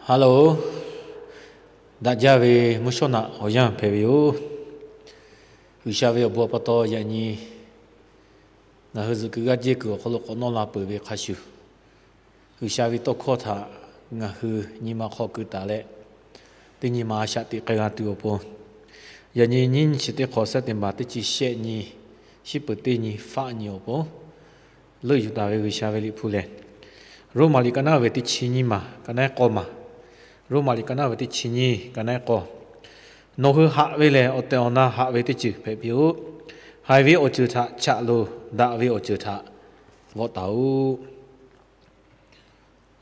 Hello, daꞈ jaˇ ve mvuhˇ shawˉ naꞈ awˬ yanˇ hpehꞈ ve yoˬ. G'uiˬsha ve awˬ bon pa taw yaꞈ nyi ngaˬ hui zuhꞈ kuiˬ g'aˇ jehˇ kuiˬ awˬ hk'aw lo k'awꞈ nawˇ la peuˬ ve hk'a shuˍ, G'uiˬsha ve tawˇ hkawˇ htaꞈ ngaˬ hui nyi ma hk'aw keu taˍ leh, teˇ nyi ma a shaꞈ teꞈ k'ai g'a tuˬ awˬ pon, yaꞈ nyi nyiˇ nyi chi teˇ hk'awꞈ September teˇ chi shehˆ nyi, shiˉ peuˬ teˇ nyi faˆ nyi awˬ pon leuˆ yuˬ taˍ ve G'uiˬsha ve liꞈ hpu lehˬ, Roˉmaꞈ liꞈ ka naˉ ve teˇ chi nyiˇ maˬ, ka naˉ k'awˇ maˬ. Roˉmaꞈ liꞈ ka naˉ ve teˇ chi nyiˇ, ka naˉ k'awˇ. Nawˬ hui haꞈ ve lehˬ, awˬ tehˬ awˬ na haꞈ ve teˇ ceuˬ hpehꞈ piˇ-oˆ. Haiˬ ve awˬ ceuˬ htaꞈ chaꞈ loˬ, daꞈ ve awˬ ceuˬ htaꞈ vawˆ taˍ-oꞈ.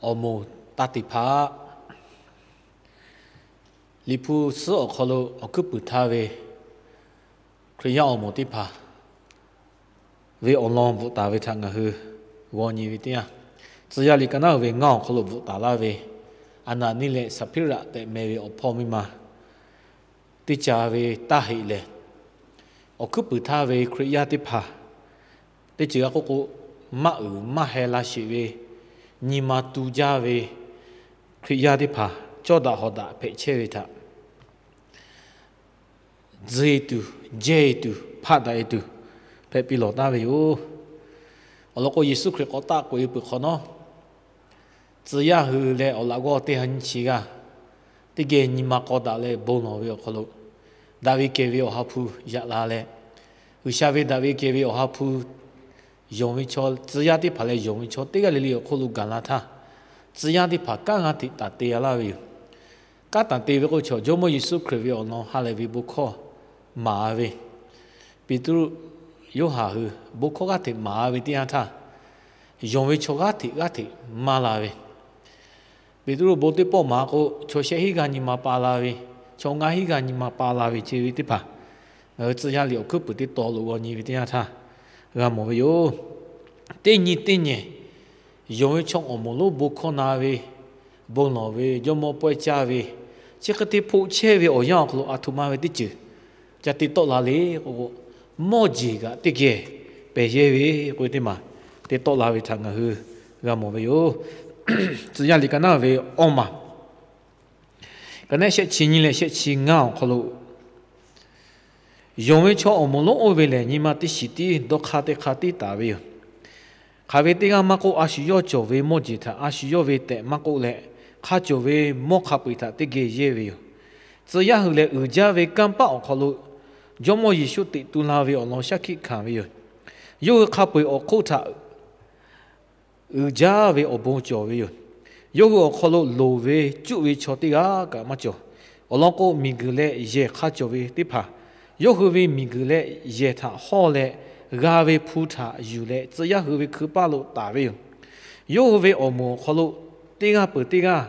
Awˬ moˍ taˇ te hpaˇ, Liꞈ hpu suhˉ awˬ hk'aw lo awˬ hkuiˉ puiˍ htaˇ ve Hkriꞈ yaˇ awˬ moˍ teˇ hpaˍ ve awˬ lawn bvuhꞈ taˍ ve htaꞈ ngaˬ hui g'aw nyi ve teˇ yanˇ, Tcuh yaˇ liꞈ ka naˉ ve ngaˇ awˬ hk'aw lo bvuhꞈ taˍ laˇ ve, Aˍnaˍniˆ leh Saˍhpiˇraꞈ tehꞈ meh ve awˬ hpawˇ miˇ ma teˇ ca ve taˇ heꞈ lehˬ, awˬ hkuiˉ puiˍ htaˇ ve Hkriꞈ yaˇ teˇ hpaˍ teˇ ceuˬ g'a k'oˆ k'o, maˇ uiˍ maˇ heh la sheˍ ve, nyi ma tu jaˇ ve Hkriꞈ yaˇ teˇ hpaˍ cawˇ daꞈ hawˍ daꞈ hpehꞈ chehˇ ve htaꞈ tzuhˇ e tuˬ, jehˇ e tuˬ, hpaˆ daꞈ e tuˬ hpehꞈ piˇ lawˬ taˍ ve yoˬ. Awˬ lawn k'o, Yeˍsuˆ Hkriꞈ k'awꞈ taˆ k'oꞈ e peuˬ hk'awꞈ nawˉ, tcuh yaˇ hui leh awˬ laꞈ g'awˇ teˇ ha nyiˇ chi g'aˇ teˇ geh nyi ma k'aw daꞈ leh bon lawˬ ve awˬ hk'aw lo, daꞈ ve kehˬ ve Awˬ ha hpu yaꞈ la leh, G'uiˬsha ve daꞈ ve kehˬ ve Awˬ ha hpu yonˍ ve chaw, tcuh yaˇ teˇ hpaˍ leh yonˍ ve chaw teˇ g'aˇ le le awˬ hk'oˆ lo gaˬ la htaˇ, tcuh yaˇ teˇ hpaˍ kanˉ g'a hteꞈ taˍ te g'a laˇ ve yoˬ. Kanˉ taˍ te ve k'o, chaw Jawˇmawˇ Yeˍsuˆ Hkriꞈ ve awˬ lawn ha lehˬ ve bon hkawˇ maˍ ve, Peˍtruˆ, Yoˇhanˬ hui bon hkawˇ g'aˇ hteꞈ maˍ ve teˇ yanˇ htaˇ, yonˍ ve chaw g'aˇ hteꞈ g'aˇ hteꞈ maˇ la ve, Peˍtruˆ bon teˇ pawˆ maˍ k'o, chaw shehˆ hinˉ g'aˇ nyi ma pa la ve, chaw ngaˇ hinˉ g'aˇ nyi ma pa la ve ce ve teˇ hpaˍ, ngaˬ hui tcuh yaˇ liꞈ awˬ hkuiˉ puiˍ teˇ taw lo g'aw nyi ve teˇ yanˇ htaˇ g'a mawˬ ve yoˬ. Teˇ nyi teˇ nyehˬ yonˍ ve chaw awˬ moˍ lonˉ bon hkawˇ na ve, bon lawˬ ve, jawˇmawˇ pawehˇ caˇ ve, chi hk'e te hpoˆ chehˇ ve awˬ yanˇ awˬ hk'aw lo a htoꞈ ma ve teˇ ceuˬ ca te tawˆ la le k'o, mawˇ jeˬ kaꞈ teˇ geh pehˬ yehˇ ve k'oˆ ve teˇ maˬ te tawˆ la ve htaꞈ ngaˬ hui g'a mawˬ ve yoˬ. Tcuh yaˇ liꞈ ka naˉ ve awˇ maˬ, ka naˉ shehˆ chi nyiˇ leh shehˆ chi ngaˇ awˬ hk'aw lo, yonˍ ve chaw awˬ moˍ lonˉ oˇ ve lehˬ, nyi ma teˇ shiˍ tiˉ dawˇ hk'aˇ teˇ hk'aˇ tiˉ taˍ ve yoˬ. Hk'aˬ ve teˇ g'aˇ maˇ k'oˆ, a shu yawˇ cawˬ ve mawˇ jeˬ htaꞈ a shu yawˇ ve tehꞈ maˇ k'oˆ leh, hk'a cawˬ ve mawˇ hk'a peu-eˬ htaꞈ teˇ geh yehˇ ve yoˬ. Tcuh yaˇ hui lehˬ, uiˍ jaˇ ve kanˇ paˆ awˬ hk'aw lo Jawˇmawˇ Yeˍsuˆ teꞈ tu la ve awˬ lawn shaˉ hkiˆ hkanˍ ve yoˬ. Yawˇ hui hk'a peu-eˬ awˬ hk'oˆ htaꞈ uiˍ jaˇ ve awˬ bon cawˬ ve yoˬ. Yawˇ hui awˬ hk'aw lo loˍ ve cuˆ ve chaw teˇ g'aˇ kaꞈ maˇ cawˬ. Awˬ lawn k'o, miˬguiˬ leh yehˬ hk'a cawˬ ve teˇ hpaˍ, yawˇ hui ve miˬguiˬ leh yehˬ htaꞈ hawˇ leh g'a ve hpu htaꞈ yuˬ leh tcuh yaˇ hui ve hkui paˇ lo taˍ ve yoˬ. Yawˇ hui ve awˬ moˍ awˬ hk'aw lo teˇ g'aˇ peuˬ teˇ g'aˇ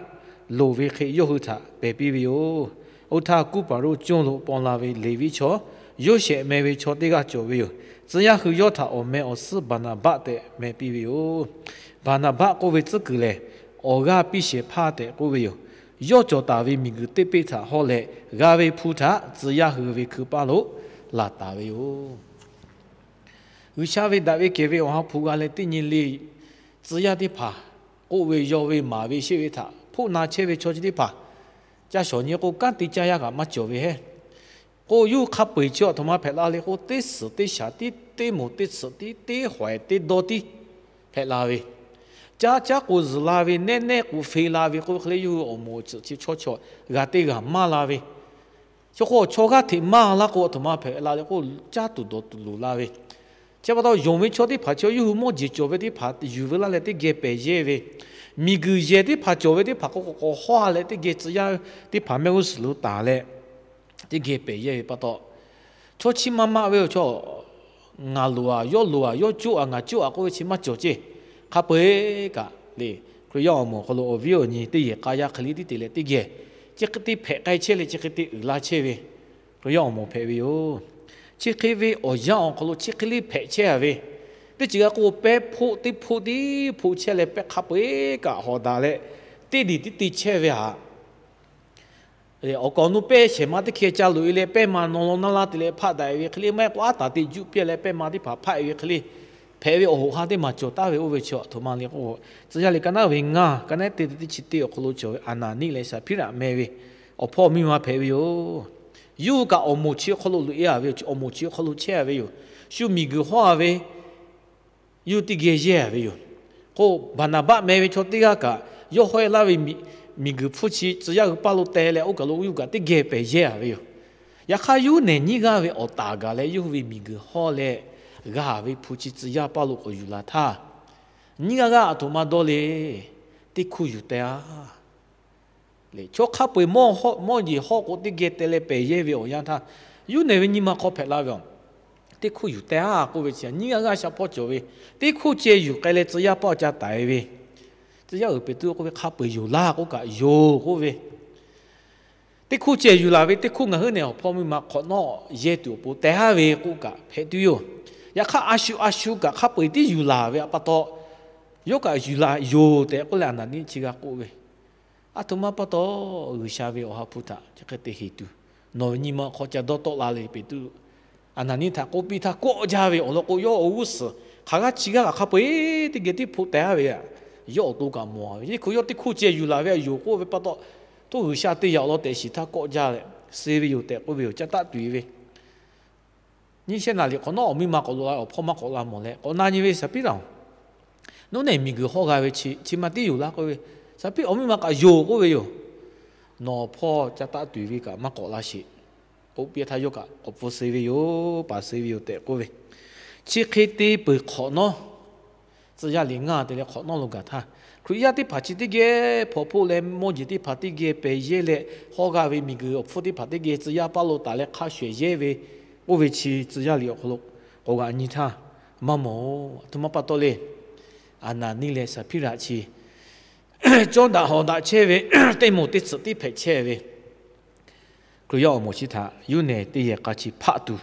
loˍ ve hk'e yawˇ hui htaꞈ pehˬ piˇ ve yoˬ. Oˇ htaˇ, kuˇ paˍ roˇ conˇ lo paw la ve Leˍviˆ chaw Yoˇsehꞈ meh ve chaw teˇ g'aˇ cawˬ ve yoˬ. Tcuh yaˇ hui yawˇ htaꞈ awˬ meh awˬ suhˉ Baˍnaˍbaˆ tehꞈ meh piˇ ve yoˬ. Baˍnaˍbaˆ k'oˆ ve tcuhˉ kuiˬ lehˬ, awˬ g'aˇ piˇ shehˍ hpaˇ tehꞈ k'oˆ ve yoˬ. Yawˇ cawˬ taˍ ve miˬguiˬ teˇ peˆ htaꞈ hawˇ leh g'a ve hpu htaꞈ tcuh yaˇ hui ve hkui paˇ lo laˬ taˍ ve yoˬ. G'uiˬsha ve daꞈ ve kehˬ ve Awˬ ha hpu g'a leh teˇ nyi le, tcuh yaˇ teˇ hpaˍ k'oˆ ve, yaw ve, maˍ ve, sheˆ ve htaꞈ hpoˆ na chehˇ ve chaw chi teˇ hpaˍ, ca shawˍ nyi k'o, kanˉ te caˇ yaˇ kaꞈ maˇ cawˬ ve hehˉ. K'o, yawˇ hui hk'a peu-eˬ chi a htoꞈ ma hpehꞈ la le k'o, teˇ suhˍ teˇ shaˍ tiˉ, teˇ moˍ teˇ tsuhꞈ tiˉ, teˇ hawehˍ teˇ dawˇ tiˉ hpehꞈ la ve, caˇ caˉ k'o zuhˬ la ve, nehˇ nehˇ k'o fe la ve k'oˆ ve hk'e le, yawˇ hui awˬ moˍ awˬ tsuhꞈ chi chaw chaw g'a teˇ g'aˇ maˇ la ve, chi k'o chaw g'aˇ hteꞈ maˇ laˇ k'o, a htoꞈ ma hpehꞈ la le k'o, caˇ tuˬ dawˬ tuˬ loˍ la ve, chi pa taw yonˍ ve chaw teˇ hpaˍ chi yawˇ hui mawˇ jeˬ cawˬ ve teˇ hpaˍ yuˬ ve laˇ leh teˇ geh pehˬ yehˇ ve, miˬguiˬ yehˬ teˇ hpaˍ cawˬ ve teˇ hpaˍ k'o, k'awꞈ k'awꞈ hawˇ leh teˇ geh tcuh yaˇ teˇ hpaˍ mehˆ g'uˇ suhˍ lo taˍ leh teˇ geh pehˬ yehˇ ve pa taw, chaw chi ma ma ve awˬ chaw, ngaˬ loˍ-a, yawˇ loˍ-a, yawˇ coˆ-a, ngaˬ coˆ-a k'oˆ ve chi maˇ cawˬ ceˇ. Hk'a peu-eˬ kaꞈ le, Hkriꞈ yaˇ awˬ moˍ awˬ hk'aw lo awˬ viˉ awˬ nyi teˇ yehˬ k'a yaˇ hk'e le tiˉ te leh teˇ geh chi hk'e te hpehꞈ k'ai chehˇ leh chi hk'e te uiˍ la chehˇ ve Hkriꞈ yaˇ awˬ moˍ hpehꞈ ve yoˬ. Chi hk'e ve awˬ yanˇ awˬ hk'aw lo chi hk'e le hpehꞈ chehˇ-a ve, teˇ ceuˬ g'a k'o, pehˇ hpoˆ teˇ hpoˆ tiˉ hpoˆ chehˇ leh pehˇ hk'a peu-eˬ kaꞈ hawˍ daꞈ leh teˇ diˬ tiˉ te chehˇ ve htaꞈ awˬ kaˍ awˬ nu pehˇ shehˍ ma teˇ hkeh ca loꞈ-e leh pehˇ ma naw law naˇ laˇ te leh hpaˆ daꞈ-e ve hk'e le, maˇ heˆ k'o aˉ taˍ te juˆ piˇ leh pehˇ ma teˇ hpaˍ hpaˆ-e ve hk'e le, hpehꞈ ve awˬ hoꞈ ha teˇ maˬ cawˬ taˍ ve oˇ ve chi a htoꞈ ma le k'o, Tcuh yaˇ liꞈ ka naˉ ve ngaˇ, ka naˉ teˇ teˇ chi teˇ awˬ hk'aw lo cawˬ ve Aˍnaˍniˆ leh Saˍhpiˉraꞈ meh ve awˬ hpawˇ miˇ ma hpehꞈ ve yoˬ. Yawˇ hui kaꞈ awˬ moˍ chi awˬ hk'aw lo loꞈ e a ve yoˬ. Awˬ moˍ chi awˬ hk'aw lo chehˇ a ve yoˬ. Shu miˬguiˬ hawˇ a ve yawˇ hui teˇ geh yehˇ a ve yoˬ. K'o, Baˍnaˍbaˆ meh ve chaw teˇ g'aˇ kaꞈ yawˇ hawˇ e laˇ ve miˬguiˬ hpfuhˇ chi tcuh yaˇ hui paˇ lo teh leh, oˇ kaˬ lo yawˇ hui kaꞈ teˇ geh pehˬ yehˇ a ve yoˬ. Yaꞈ hk'aˇ, Yoˇnaeˍ nyiˇ g'aˇ ve awˬ taˍ gaˬ leh yawˇ hui ve miˬguiˬ hawˇ leh g'a ve hpu chi tcuh yaˇ paˇ lo k'awꞈ yuˬ la htaˇ, nyiˇ g'aˇ g'aˇ a htoꞈ ma dawˇ le, teˇ hkuˇ yuˬ teh a le. Chaw hk'a peu-eˬ mawˇ jeˬ hawˇ k'o teˇ geh teh leh pehˬ yehˇ ve awˬ yanˇ htaˇ, Yoˇnaeˍ ve nyi ma hk'aw hpehꞈ la ve a, teˇ hkuˇ yuˬ teh a k'oˆ ve chi nyiˇ g'aˇ g'aˇ sha hpawˇ cawˬ ve, teˇ hkuˇ ceh yuˬ k'ai leh tcuh yaˇ paˇ ca taiˍ ve, tcuh yaˇ uiˍ Peˍtruˆ k'oˆ ve, hk'a peu-eˬ yoˬ laˇ k'oˆ kaꞈ yoˬ k'oˆ ve, teˇ hkuˇ ceh yuˬ laˬ ve, teˇ hkuˇ ngaˬ hui nehˬ awˬ hpawˇ miˇ ma hk'awꞈ nawˉ yehˇ tuˬ awˬ pon teh a ve k'oˆ kaꞈ hpehꞈ tuˬ yoˬ. Yaꞈ hk'aˇ, a shu a shu kaꞈ hk'a peu-eˬ tiˉ yuˬ laˬ ve pa taw, yawˇ kaꞈ yuˬ laˬ yoˬ tehꞈ k'oˆ leh Aˍnaˍniˆ chi g'a k'oˆ ve, a htoꞈ ma pa taw G'uiˬsha ve awˬ ha hpu htaꞈ chi hk'e te heˍ tuˬ, nawˬ ve nyi ma hk'aw ca dawˇ tawˆ la le Peˍtruˆ. Aˍnaˍniˆ htaꞈ k'oˆ piˇ htaˇ kawˆ jaˇ ve awˬ lawn k'o, yawˇ awˬ g'uˇ suhˍ hk'aˬ g'aˇ chi g'aˇ kaꞈ hk'a peu-eˬ teˇ geh tiˉ hpoˆ teh a ve a, yawˇ awˬ to kaꞈ mawˬ a ve, yawˇ hk'aw yawˇ teˇ hkuˇ ceh yuˬ laˬ ve a yoˬ k'oˆ ve pa taw, to G'uiˬsha te yaꞈ awˬ lawn tehꞈ shiˍ htaˇ kawˆ jaˇ leh suh ve yoˬ tehꞈ k'oˆ ve yoˬ. Ca taˆ tuˬ e ve nyi shehˆ naˍ liꞈ hk'awꞈ nawˉ awˬ miˇ ma k'awꞈ loꞈ la ve awˬ hpawˇ maˇ k'awꞈ la mawˬ leh k'awꞈ na nyi ve, Saˍhpiˉraꞈ-oˬ, nawˬ nehˬ miˬguiˬ hawˇ g'a ve chi chi ma tiˉ yoˬ laˇ k'oˆ ve, Saˍhpiˉ awˬ miˇ ma kaꞈ yoˬ k'oˆ ve yoˬ. Nawˬ awˬ hpawˇ ca taˆ tuˬ e ve kaꞈ maˇ k'awꞈ la sheˍ k'oˆ piˇ htaˇ, yawˇ kaꞈ k'awꞈ pfuhˇ suh ve yoˬ, paˍ suh ve yoˬ tehꞈ k'oˆ ve, chi hk'e te peuˬ hk'awꞈ nawˉ, tcuh yaˇ liꞈ ngaˇ te leh hk'awꞈ nawˉ lo gaˬ htaˇ, Hkriꞈ yaˇ teˇ hpaˍ chi teˇ geh hpawnˬ hpoˆ leh mawˇ jeˬ teˇ hpaˍ teˇ geh pehˬ yehˇ leh, hawˇ g'a ve miˬguiˬ awˬ hpfuhˇ teˇ hpaˍ teˇ geh tcuh yaˇ paˇ lo taˍ leh hk'a shuˍ ehˍ yehˇ ve k'oˆ ve chi tcuh yaˇ liꞈ awˬ hk'aw lo k'awꞈ g'a nyi htaˇ, maˇ mawˬ a htoꞈ ma pa taw le. Aˍnaˍniˆ leh Saˍhpiˉraꞈ chi cawˇ daꞈ hawˍ daꞈ chehˇ ve, teˇ moˍ teˇ tsuhꞈ tiˉ hpehꞈ chehˇ ve Hkriꞈ yaˇ awˬ moˍ chi htaꞈ Yoˇnaeˍ teˇ yehˬ k'a chi hpaˆ tuˬ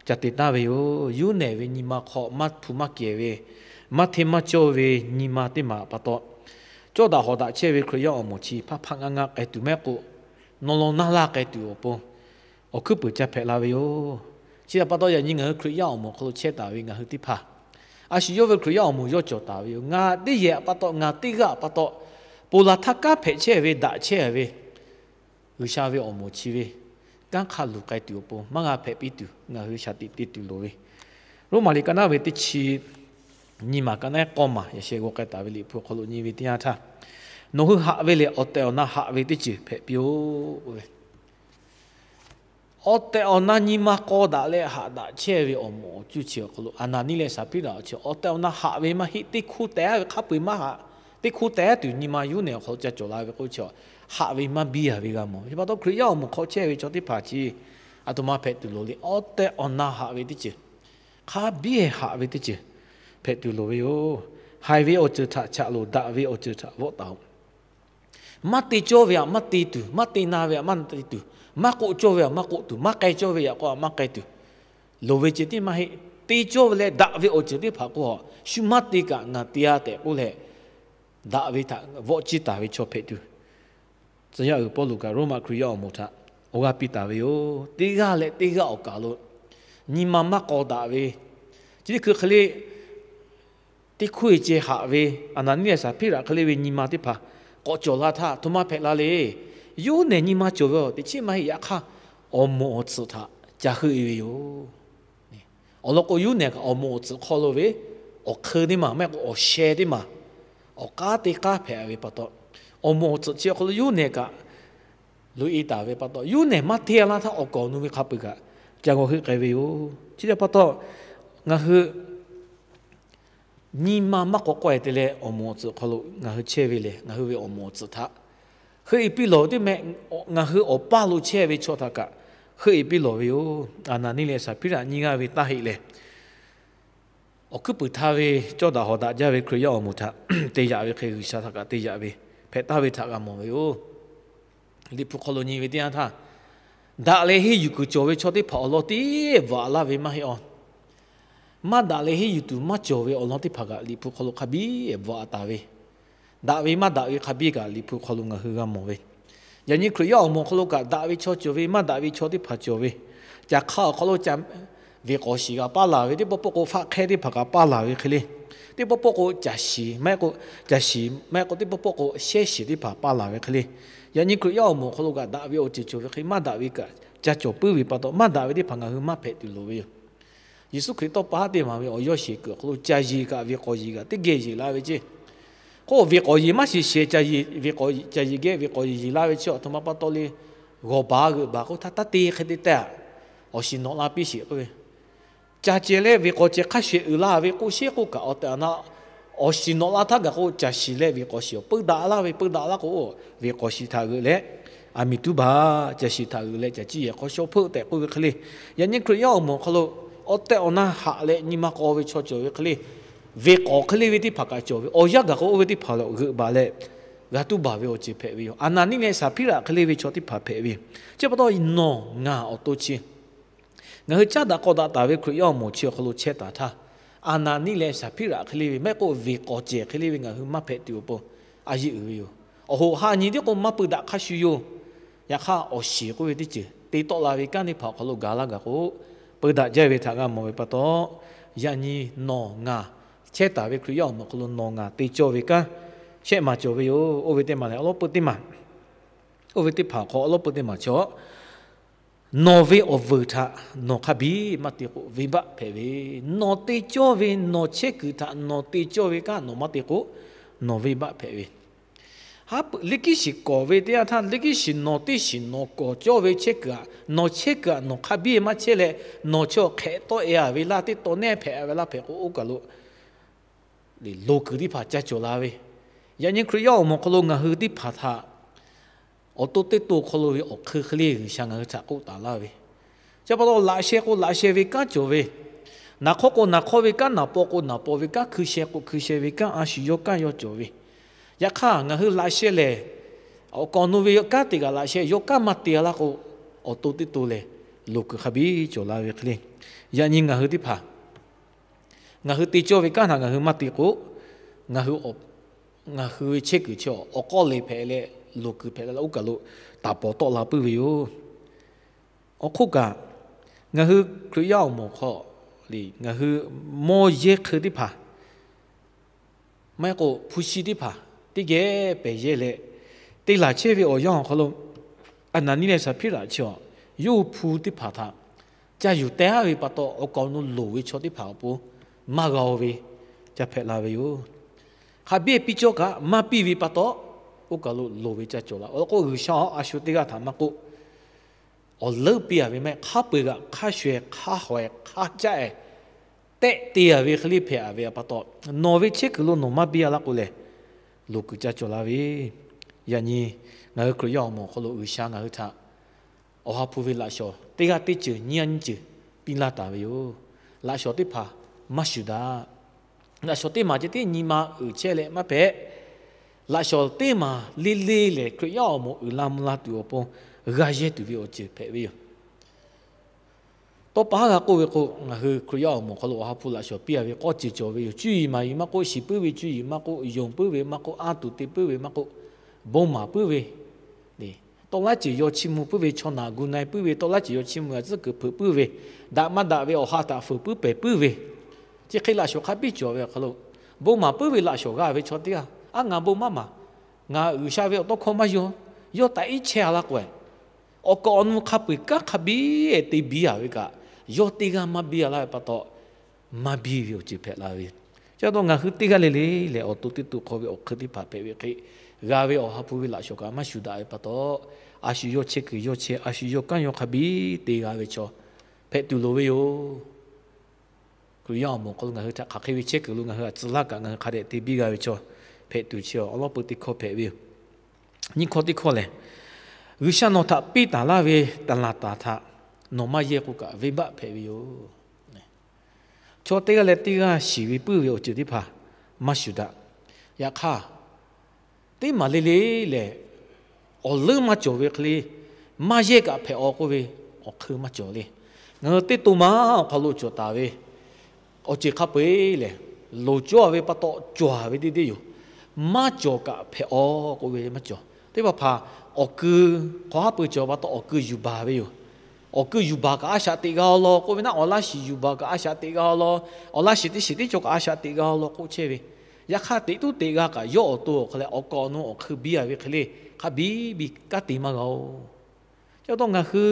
ca te taˍ ve yoˬ. Yoˇnaeˍ ve nyi ma hk'aw maˇ hpu maˇ kehˬ ve, maˇ hteˇ maˇ cawˇ ve nyi ma teˇ maˬ pa taw, cawˇ daꞈ hawˍ daꞈ chehˇ ve Hkriꞈ yaˇ awˬ moˍ chi hpaˆ hpaˆ ngaˇ ngaˇ k'ai tuˬ mehˆ k'o, nawˬ lawn naˇ laˇ k'ai tuˬ awˬ pon awˬ hkuiˉ puiˍ ca hpehꞈ la ve yoˬ. Chi htaꞈ pa taw, yaꞈ nyi ngaˬ hui Hkriꞈ yaˇ awˬ moˍ hk'aw lo chehˇ taˍ ve ngaˬ hui teˇ hpaˍ, a shu yawˇ ve Hkriꞈ yaˇ awˬ moˍ yawˇ cawˬ taˍ ve yoˬ. Ngaˬ teˇ yehˬ pa taw, ngaˬ teˇ g'aˇ pa taw, ponˬ laˬ htaˇ kanˉ hpehꞈ chehˇ ve, daꞈ chehˇ ve G'uiˬsha ve awˬ moˍ chi ve kanˉ hk'a luˬ k'ai tuˬ awˬ pon maˇ g'a hpehꞈ piˇ tuˬ ngaˬ hui shaˍ tiꞈ te tuˬ loˍ ve, Roˉmaꞈ liꞈ ka naˉ ve teˇ chi nyi maˬ ka naˉ k'awˇ maˬ yaꞈ sheh g'aw k'ai taˍ ve Liꞈ hpu hk'aw lo nyi ve teˇ yanˇ htaˇ, nawˬ hui haꞈ ve lehˬ awˬ tehˬ awˬ na haꞈ ve teˇ ceuˬ hpehꞈ piˇ-oˆ k'oˆ ve, awˬ tehˬ awˬ na nyi ma k'aw daꞈ leh haꞈ daꞈ chehˇ ve awˬ moˍ awˬ cuˇ chi awˬ hk'aw lo Aˍnaˍniˆ leh Saˍhpiˉraꞈ chi awˬ tehˬ awˬ na haꞈ ve maˇ heˆ. Teˇ hkuˇ teh a ve hk'a peu-eˬ maˇ haꞈ. Teˇ hkuˇ teh a tuˬ nyi ma Yoˇnaeˍ awˬ hk'aw lo ca cawˬ la ve k'o chi, haꞈ ve maˇ biˇ a ve g'a mawˬ. Chi pa taw Hkriꞈ yaˇ awˬ moˍ hk'aw chehˇ ve chaw teˇ hpaˍ chi a htoꞈ ma hpehꞈ tuˬ loˍ le. Awˬ tehˬ awˬ na haꞈ ve teˇ ceuˬ, hk'a biˇ haꞈ ve teˇ ceuˬ hpehꞈ tuˬ loˍ ve yoˬ. Haiˬ ve awˬ ceuˬ htaꞈ chaꞈ loˍ, daꞈ ve awˬ ceuˬ htaꞈ vawˆ taˍ-oꞈ. Maˇ te cawˇ ve htaꞈ maˇ te tuˬ, maˇ te na ve htaꞈ maˇ te tuˬ, maˇ k'oˆ cawˇ ve htaꞈ maˇ k'oˆ tuˬ, maˇ k'ai cawˇ ve htaꞈ k'o maˇ k'ai tuˬ, loˍ ve ceuˬ tiˉ maˇ heˆ. Te cawˇ ve leh daꞈ ve awˬ ceuˬ teˇ hpaˍ k'o, shu maˇ te kaꞈ ngaˬ te-a tehꞈ k'oˆ leh, daꞈ ve htaꞈ vawˆ ciˇ taˍ ve chaw hpehꞈ tuˬ, tcuh yaˇ uiˍ Pawˇluꞈ kaꞈ Roˉmaꞈ Hkriꞈ yaˇ awˬ moˍ htaꞈ awˬ g'aˇ piˇ taˍ ve yoˬ. Teˇ g'aˇ leh teˇ g'aˇ awˬ kaˬ lo nyi ma maˇ k'aw daꞈ ve, chi teˇ hkui hk'e le teˇ hkuˇ e ceh haꞈ ve, Aˍnaˍniˆ leh Saˍhpiˉraꞈ hk'e le ve nyi ma teˇ hpaˍ k'awꞈ cawˬ la htaˇ, a htoꞈ ma hpehꞈ la le. Yoˇnaeˍ nyi ma cawˬ ve teꞈ chiˉ maˇ heˆ. Yaꞈ hk'aˇ, awˬ moˍ awˬ tsuhꞈ htaꞈ ca heuˆ e ve yoˬ. Awˬ lawn k'o, Yoˇnaeˍ kaꞈ awˬ moˍ awˬ tsuhꞈ hk'aw lo ve awˬ hk'eun teˇ maˬ, maˇ heˆ k'o awˬ sheh teˇ maˬ, awˬ k'aˉ teˇ k'aˉ hpehꞈ ve pa taw, awˬ moˍ awˬ tsuhꞈ chi awˬ hk'aw lo Yoˇnaeˬ kaꞈ loꞈ e taˍ ve pa taw, Yoˇnaeˬ maˇ hteˇ laˇ htaˇ awˬ kaˍ nu ve hk'a peu-eˬ kaꞈ ca g'aw heuˆ k'ai ve yoˬ. Chi htaꞈ pa taw, ngaˬ hui nyi ma maˇ k'awꞈ k'awehˬ te leh awˬ moˍ awˬ tsuhꞈ hk'aw lo ngaˬ hui chehˇ ve lehˬ, ngaˬ hui ve awˬ moˍ awˬ tsuhꞈ htaꞈ heuˆ e piˇ lawˬ ve teˇ meh, ngaˬ hui awˬ paˇ lo chehˇ ve chaw htaꞈ kaꞈ heuˆ e piˇ lawˬ ve yoˬ. Aˍnaˍniˆ leh Saˍhpiˉraꞈ nyiˇ g'aˇ ve taˇ heˆ lehˬ, awˬ hkuiˉ puiˍ htaˇ ve cawˇ daꞈ hawˍ daꞈ jaˇ ve Hkriꞈ yaˇ awˬ moˍ htaꞈ te yaꞈ ve hk'e, G'uiˬsha htaꞈ kaꞈ te yaꞈ ve hpehꞈ taˍ ve htaꞈ g'a mawˬ ve yoˬ. Liꞈ hpu hk'aw lo nyi ve teˇ yanˇ htaˇ, daꞈ leh henˇ yuˬ kuiˬ cawˬ ve chaw teˇ hpaˍ awˬ lawn teˇ bvuhꞈ laˇ ve maˇ heˆ awˬ. Maˇ daꞈ leh henˇ yuˬ tuˬ maˇ cawˬ ve awˬ lawn teˇ hpaˍ kaꞈ Liꞈ hpu hk'aw lo hk'a biˇ bvuhꞈ taˍ ve, daꞈ ve maˇ daꞈ ve hk'a biˇ kaꞈ Liꞈ hpu hk'aw lo ngaˬ hui g'a mawˬ ve. Yaꞈ nyi Hkriꞈ yaˇ awˬ moˍ hk'aw lo kaꞈ daꞈ ve chaw cawˬ ve, maˇ daꞈ ve chaw teˇ hpaˍ cawˬ ve. Caˬ hk'a awˬ hk'aw lo caˬ Ve k'awˍ shiˍ kaꞈ paˇ laˬ ve, teˇ pawˆ pawˆ k'o faˆ hk'ehˇ teˇ hpaˍ kaꞈ paˇ laˬ ve hk'e le. Teˇ pawˆ pawˆ k'o caˬ shiˍ maˇ heˆ k'o, caˬ shiˍ maˇ heˆ k'o teˇ pawˆ pawˆ k'o shehˇ shiˍ teˇ hpaˍ paˇ laˬ ve hk'e le. Yaꞈ nyi Hkriꞈ yaˇ awˬ moˍ awˬ hk'aw lo kaꞈ daꞈ ve awˬ ceuˬ cawˬ ve hk'e, maˇ daꞈ ve kaꞈ ca cawˬ puiˉ ve pa taw, maˇ daꞈ ve teˇ hpaˍ ngaˬ hui maˇ hpehꞈ tuˬ loˍ ve yoˬ. Yeˍsuˆ Hkriꞈ tawˇ pa haˉ teˇ maˬ ve awˬ yawˇ sheˍ kuiˬ awˬ hk'aw lo ca yiˍ kaꞈ ve k'awꞈ yiˍ kaꞈ teˇ geh yeˬ la ve ceˇ. K'o ve k'awꞈ yiˍ maˇ shiˍ shehˍ, ca yiˍ geh ve k'awꞈ yiˍ yiˍ la ve chi aˬ htoꞈ ma pa taw le, g'awˬ baˬ g'euꞈ baˬ k'o htaˇ taˇ te hk'e te tehꞈ, awˬ shiˍ nawꞈ la piˇ sheˍ k'oˆ ve. Ca ceh leh ve k'awꞈ ceh hk'a shehˍ uiˍ la ve k'oˆ sheˉ k'oˆ kaꞈ awˬ tehˬ awˬ na, awˬ shiˍ nawꞈ la htaˇ gaˬ k'o caˬ shiˍ leh ve k'awꞈ shiˍ awˬ peu daꞈ laˇ ve, peu daꞈ laˇ k'o, ve k'awꞈ shiˍ htaꞈ g'euꞈ leh, aˬ miˍ tuˉ baˬ, caˬ shiˍ htaꞈ g'euꞈ leh caˬ ciˇ yehˬ hk'aw shaw hpeuˆ tehꞈ k'oˆ ve hk'e le. Yaꞈ nyi Hkriꞈ yaˇ awˬ moˍ awˬ hk'aw lo awˬ tehˬ awˬ na haꞈ leh nyi ma k'aw ve chaw cawˬ ve hk'e le. Ve k'awꞈ hk'e le ve teˇ hpaˍ kaꞈ cawˬ ve, awˬ yanˇ gaˬ k'o oˇ ve teˇ hpaˍ lo g'euꞈ baˬ leh g'a tuˉ baˬ ve awˬ ceuˬ hpehꞈ ve yoˬ. Aˍnaˍniˆ leh Saˍhpiˉraꞈ hk'e le ve chaw teˇ hpaˍ hpehꞈ ve yoˬ. Chi pa taw nawˬ ngaˬ awˬ to chi ngaˬ hui caˉ daꞈ k'aw daꞈ taˍ ve Hkriꞈ yaˇ awˬ moˍ chi awˬ hk'aw lo chehˇ taˍ htaˇ, Aˍnaˍniˆ leh Saˍhpiˉraꞈ hk'e le ve maˇ heˆ k'o ve k'awꞈ ceh hk'e le ve ngaˬ hui maˇ hpehꞈ tuˬ awˬ pon a yeˇ uiˍ ve yoˬ. Awˬ hoꞈ ha nyi tiˉ k'o maˇ peu daꞈ hk'a shuˍ yoˬ. Yaꞈ hk'aˇ awˬ shiˍ k'oˆ ve teˇ ceuˬ te tawˆ la ve kanˉ teˇ hpaˍ awˬ hk'aw lo gaˬ laˇ gaˬ k'o, peu daꞈ jaˇ ve htaꞈ g'a mawˬ ve pa taw, yaꞈ nyi nawˬ ngaˬ chehˇ taˍ ve Hkriꞈ yaˇ awˬ moˍ awˬ hk'aw lo nawˬ ngaˬ te cawˇ ve kanˉ shehˆ maˬ cawˬ ve yoˬ. Oˇ ve teˇ maˬ lehˬ awˬ lawˉ peu teˇ maˬ, oˇ ve teˇ hpaˍ awˬ hk'aw awˬ lawˉ peu teˇ maˬ chaw nawˬ ve awˬ vuiˬ htaꞈ nawˬ hk'a biˇ maˇ te k'o venˇbaˆ hpehꞈ ve. Nawˬ te cawˇ ve nawˬ chehˇ kuiˬ htaꞈ nawˬ te cawˇ ve kanˉ nawˬ maˇ te k'o, nawˬ venˇbaˆ hpehꞈ ve. Haˉ pui liˇ kiˉ shiˍ kawˍ ve teˇ yanˇ htaˇ, liˇ kiˉ shiˍ nawˬ teˇ shiˍ nawˬ kawˍ cawˇ ve chehˇ kuiˬ aꞈ, nawˬ chehˇ kuiˬ aꞈ nawˬ hk'a biˇ maˇ chehˇ leh, nawˬ chaw hk'ehꞈ tawˆ e a ve laˇ, teˇ taw nehˇ hpehꞈ a ve laˇ hpehꞈ k'o, oˇ kaˬ lo loˍ kuiˬ teˇ hpaˍ ca cawˬ la ve. Yaꞈ nyi Hkriꞈ yaˇ awˬ moˍ awˬ hk'aw lo ngaˬ hui teˇ hpaˍ htaꞈ awˬ to teˇ to hk'aw lo ve awˬ hk'eun hk'e le G'uiˬsha ngaˬ hui htaꞈ k'oˆ taˍ laˇ ve. Chi pa taw laꞈ sheh k'o laꞈ sheh ve kanˉ cawˬ ve, naˍ hk'awˇ k'o naˍ hk'awˇ ve kanˉ, naˍ paw k'o naˍ paw ve kanˉ, hkui sheh k'o hkui sheh ve kanˉ, a shu yawˇ kanˉ yawˇ cawˬ ve. Yaꞈ hk'aˇ ngaˬ hui laꞈ sheh lehˬ, awˬ kaˍ awˬ nu ve kanˉ te kaꞈ laꞈ sheh yawˇ kanˉ maˇ te a laˇ k'o, awˬ to teˇ to lehˬ loˍ kuiˬ hk'a biˇ cawˬ la ve hk'e le. Yaꞈ nyi ngaˬ hui teˇ hpaˍ ngaˬ hui te cawˇ ve kanˉ htaꞈ ngaˬ hui maˇ te k'o, ngaˬ hui, ngaˬ hui ve chehˇ kuiˬ chi awˬ k'awˇ le hpehꞈ leh, loˍ kuiˬ hpehꞈ leh oˇ kaˬ lo taˍ pawˍ tawˆ la puiˉ ve yoˬ. Awˬ hk'oˆ kaꞈ, ngaˬ hui Hkriꞈ yaˇ awˬ moˍ hk'aw le ngaˬ hui mawˇ yehˇ hk'eun teˇ hpaˍ maˇ heˆ k'o hpu shi teˇ hpaˍ teˇ geh pehˬ yehˇ leh, te laˬ chehˇ ve awˬ yanˇ awˬ hk'aw lo, Aˍnaˍniˆ leh Saˍhpiˉraꞈ chi awˬ yawˇ hui hpu teˇ hpaˍ htaꞈ ca yuˬ teh aˉ ve pa taw, awˬ kaˍ awˬ nu loˍ ve chaw teˇ hpaˍ awˬ pon maˇ g'a oˬ ve ca hpehꞈ la ve yoˬ. Hk'a biˇ piˇ cawˇ kaꞈ maˇ piˇ ve pa taw, oˇ kaˬ lo loˍ ve ca cawˬ la. Awˬ lawn k'o, G'uiˬsha a shu teˇ g'aˇ htaꞈ maˇ k'oˆ, awˬ leuˉ piˇ a ve mehˆ, hk'a peu-eˬ g'aꞈ hk'a shuˍ-eˬ hk'a hawˍ-eˬ hk'a caˆ-eˬ tehˆ te a ve hk'e le hpehꞈ a ve pa taw, nawˬ ve chehˇ kuiˬ lo nawˬ maˇ biˇ a laˇ k'o lehˬ, loˍ kuiˬ ca cawˬ la ve. Yaꞈ nyi ngaˬ hui Hkriꞈ yaˇ awˬ moˍ awˬ hk'aw lo G'uiˬsha ngaˬ hui htaꞈ Awˬ ha hpu ve laꞈ shawnˍ teˇ g'aˇ teˇ ceuˬ nyiˇ g'aˇ nyiˇ ceuˬ piˇ laˇ taˍ ve yoˬ. Laꞈ shawnˍ teˇ hpaˍ maˇ shuˍ daꞈ. Laꞈ shawnˍ teˇ maˬ ceh tiˉ nyi ma uiˍ chehˇ leh maˇ hpehꞈ. Laꞈ shawnˍ teˇ maˬ le le lehˬ, Hkriꞈ yaˇ awˬ moˍ uiˍ la mvuh la tuˬ awˬ pon g'a yehˇ tuˬ ve awˬ ceuˬ hpehꞈ ve yoˬ. Tawˇ pa haˉ g'a k'oˆ ve k'o, ngaˬ hui Hkriꞈ yaˇ awˬ moˍ hk'aw lo Awˬ ha hpu laꞈ shawnˍ piˇ a ve k'awˇ ceuˬ cawˬ ve yoˬ. Cuˇ yiˍ maˍ yiˍ maˇ k'oˆ, shiˍ puiˉ ve cuˇ yiˍ maˇ k'oˆ, yonˍ puiˉ ve maˇ k'oˆ, a tuˬ te puiˉ ve maˇ k'oˆ, bon maˍ puiˉ ve, tawˆ laˉ ceuˬ yaw chiˇ mvuh puiˉ ve, chaw naˬ gu na-e puiˉ ve, tawˆ laˉ ceuˬ yaw chiˇ mvuh g'a tcuhˉ kuiˬ hpeuꞈ puiˉ ve, daꞈ maˇ daꞈ ve awˬ ha htaꞈ fuiˍ puiˉ pehˬ puiˉ ve, chi hk'e laꞈ shawnˍ hk'a biˇ cawˬ ve awˬ hk'aw lo, bon maˍ puiˉ ve laꞈ shawnˍ g'a ve chaw teˇ g'aˇ, a, ngaˬ bon maˇ maˍ, ngaˬ G'uiˬsha ve awˬ tawˇ hkawˇ maˇ yaw, yawˇ taꞈ iˉ chehˇ a laˇ k'o, awˬ kaˍ awˬ nu hk'a peu-eˬ kanˉ hk'a biˇ te biˇ a ve kaꞈ, yawˇ teˇ g'aˇ maˇ biˇ a laˇ ve pa taw, maˇ biˇ ve awˬ ceuˬ hpehꞈ la ve. Chi pa taw ngaˬ hui teˇ g'aˇ le le lehˬ, awˬ to teˇ to hk'aw ve awˬ hk'eun teˇ hpaˍ hpehꞈ ve hk'e, g'a ve Awˬ ha hpu ve laꞈ shawnˍ kaꞈ maˇ shuˍ daꞈ ve pa taw, a shu yawˇ chehˇ kuiˬ yawˇ chehˇ, a shu yawˇ kanˉ yawˇ hk'a biˇ te g'a ve chaw hpehꞈ tuˬ loˍ ve yoˬ. Hkriꞈ yaˇ awˬ moˍ hk'aw lo ngaˬ hui htaꞈ hk'aˬ hk'e ve chehˇ kuiˬ lo ngaˬ hui a tcuh laˇ kaꞈ ngaˬ hui hk'a dehꞈ te biˇ g'a ve chaw hpehꞈ tuˬ chi awˬ lawˉ peu teˇ hkawˇ hpehꞈ ve yoˬ. Nyiˇ hkawˇ teˇ hkawˇ lehˬ, G'uiˬsha nawˬ htaꞈ piˇ taˍ laˇ ve taˍlaˍtaˍ htaꞈ nawˬ maˇ yehˇ k'o kaꞈ venˇbaˆ hpehꞈ ve yoˬ. Chaw teˇ g'aˇ leh teˇ g'aˇ shiˍ ve puiˉ ve awˬ ceuˬ teˇ hpaˍ maˇ shuˍ daꞈ. Yaꞈ hk'aˇ, teˇ maˬ le le lehˬ, awˬ leuˉ maˇ cawˬ ve hk'e le, maˇ yehˇ kaꞈ hpehꞈ-aw k'oˆ ve awˬ hk'eun maˇ cawˬ le. Ngaˬ hui teˇ to ma awˬ hk'aw lo cawˬ taˍ ve awˬ ceuˬ hk'a peu-eˬ lehˬ, loˍ cawˇ ve pa taw cawˬ ve deˇ deˇ yoˬ. Maˇ cawˬ kaꞈ hpehꞈ-aw k'oˆ ve maˇ cawˬ. Teˇ hpaˍ hpaˍ awˬ kui hk'aw haˉ pui cawˬ pa taw awˬ kui yuˬ baˬ ve yoˬ. Awˬ kui yuˬ baˬ kaꞈ a shaꞈ teꞈ g'a-o law k'oˆ ve naˆ, awˬ laˇ shiˍ yuˬ baˬ kaꞈ a shaꞈ teꞈ g'a-o law, awˬ laˇ shiˍ teˇ shiˍ teˇ cawˬ kaꞈ a shaꞈ teꞈ g'a-o law k'oˆ chehˇ ve. Yaꞈ hk'aˇ teꞈ tuˉ teꞈ g'a kaꞈ yawˇ awˬ to awˬ hk'aw leh awˬ kaˍ awˬ nu awˬ hk'eun biˇ a ve hk'e le, hk'a biˇ biˇ kanˉ te maˇ g'a-oˬ. Chi pa taw ngaˬ hui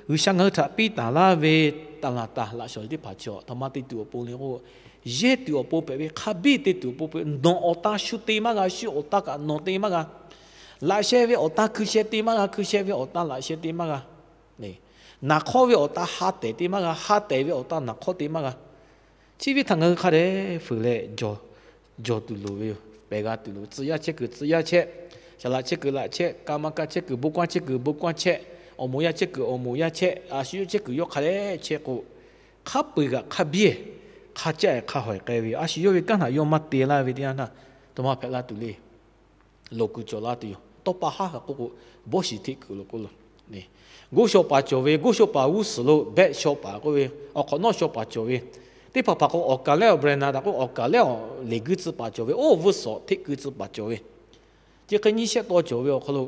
G'uiˬsha ngaˬ hui htaꞈ piˇ taˍ laˇ ve taˍ laˍ taˍ laꞈ shawnˍ teˇ hpaˍ chi a htoꞈ ma te tuˬ awˬ pon le k'o, yehˇ tuˬ awˬ pon hpehꞈ ve, hk'a biˇ te tuˬ awˬ pon hpehꞈ ve, nawˬ awˬ tan shu te maˇ g'a, shu awˬ tan kaꞈ nawˬ te maˇ g'a. Laꞈ sheh ve awˬ tan hkui sheh te maˇ g'a, hkui sheh ve awˬ tan laꞈ sheh te maˇ g'a. Naˍ hk'awˇ ve awˬ tan ha tehˬ te maˇ g'a, ha tehˬ ve awˬ tan naˍ hk'awˇ te maˇ g'a. Chi ve htaꞈ ngaˬ hui hk'a dehꞈ fuiˍ leh jawˬ tuˬ loˍ ve yoˬ. Pehˬ g'a tuˬ loˍ ve, tcuh yaˇ chehˇ kuiˬ tcuh yaˇ chehˇ, saˍ laꞈ chehˇ kuiˬ laꞈ chehˇ, ka ma ka chehˇ kuiˬ bon kaˇ chehˇ kuiˬ bon kaˇ chehˇ, awˬ moˍ yaˇ chehˇ kuiˬ awˬ moˍ yaˇ chehˇ, a shu yawˇ chehˇ kuiˬ yawˇ hk'a dehꞈ chehˇ k'o, hk'a peu-eˬ g'aꞈ hk'a biˇ, hk'a caˆ-e hk'a hawehˬ k'ai ve, a shu yawˇ ve kanˉ htaꞈ yawˇ maˇ te laˇ ve teˇ yanˇ htaˇ, htoꞈ ma hpehꞈ la tuˬ le. Loˍ kuiˬ cawˬ la tuˬ yoˬ. Tawˇ pa haˉ kaꞈ k'oˆ k'o, bawˇ shiˍ hteˆ kuiˬ lo k'oˆ lo, goˇ shaw paˍ cawˬ ve, goˇ shaw paˍ g'uˇ suhˍ lo behˆ shaw paˍ k'oˆ ve, awˬ hk'awꞈ nawˉ shaw paˍ cawˬ ve, teˇ hpaˍ hpaˍ k'o awˬ kaˍ lehˉ awˬ brand na htaꞈ k'oˆ, awˬ kaˍ lehˉ awˬ leˬ guiˇ tcuh paˍ cawˬ ve, oˇ vuhˇ suhˍ hteˆ kuiˬ tcuh paˍ cawˬ ve, chi hk'e nyiˇ shehˆ taw cawˬ ve awˬ hk'aw lo,